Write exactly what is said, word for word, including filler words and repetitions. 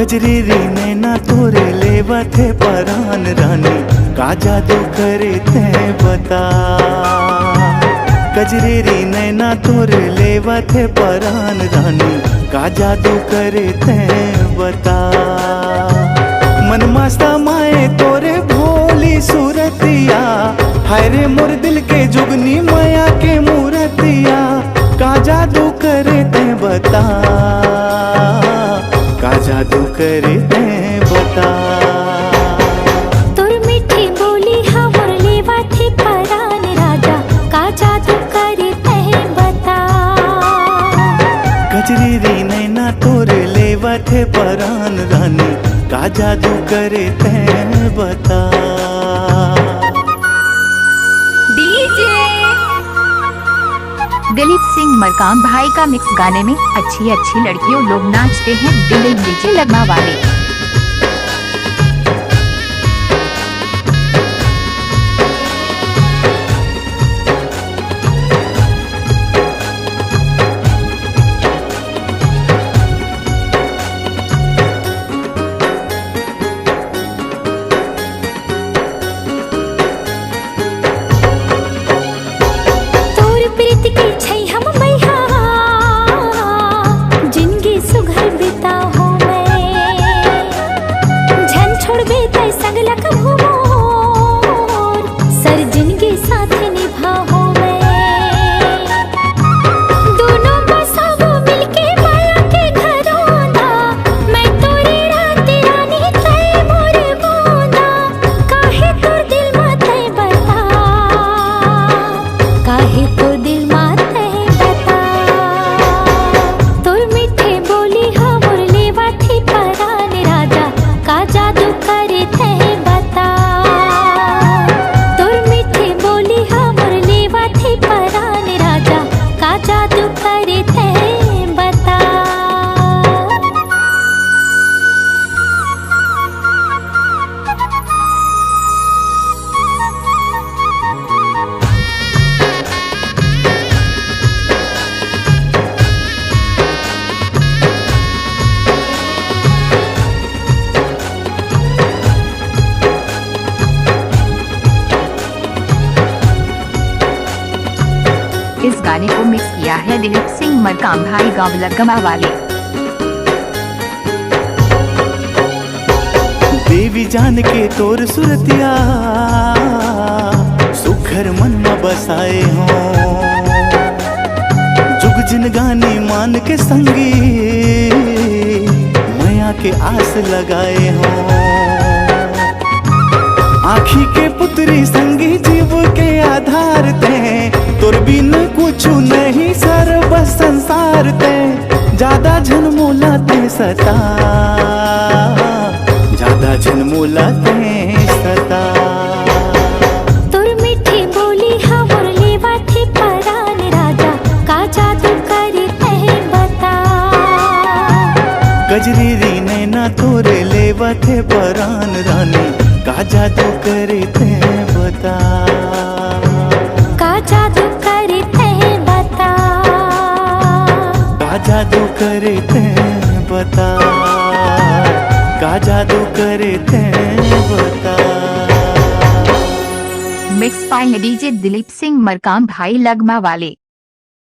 कजरेरी नैना तोरे लेवत हे परान रानी, का जादू करे तैं बता। कजरेरी नैना तोरे लेवत हे परान रानी, का जादू करे तैं बता। मन मा समाए तोरे भोली सूरतिया, हाय रे मोर दिल के जुगनी मया के मूरतिया, का जादू करे तैं बता, का जादू करे तैं बता। तोर मीठी बोली हमर लेवत हे परान राजा, का जादू करे तैं बता। कजरेरी नैना तोर लेवत हे परान रानी, का जादू करे तैं बता। डीजे दिलीप सिंह मरकाम भाई का मिक्स गाने में अच्छी अच्छी लड़कियों लोग नाचते हैं, दिलीप डीजे लगमा वाले। तोर प्रीत के छै हम मैहा, जिनगी सुघर बिताहूँ मैं। झन छोड़बे तै संग लकबहूँ मोर, सर जिनगी साथ निभाहूँ मैं। दोनों बसाबो मिलके माया के घरोंदा, मैं तोरे रात रानी तै मोर गोंदा। काहे तोर दिल मा तै बता, काहे तोर दिल मा तै बता। तोर मीठे बोली हमर लेवत हे परान राजा, का जादू करे तैं बता। तोर मीठे बोली हमर लेवत हे परान राजा, का जादू करे तैं बता। इस गाने को मिक्स किया है दिलीप सिंह मरकाम भाई गाँव लगमा वाले। देवी जान के तोर सुरतिया, सुघर मन म बसाए हों। जुग जिनगानी मान के संगी, मया के आस लगाए हों। आँखी के पुतरी संगी जीव के आधार तैं, तोर बिन कुछु नहीं सर्व संसार तैं। जादा झन मोला तैं सता, जादा झन मोला तैं सता। तोर मीठी बोली हमर लेवत हे परान राजा, का जादू करे तैं बता। कजरेरी नैना तोर लेवत हे परान रानी, का जादू करे तैं बता। का जादू करे तैं बता। का जादू करे तैं बता। का जादू करे तैं बता। Mix by DJ Dilip Singh Markam भाई लगमा वाले।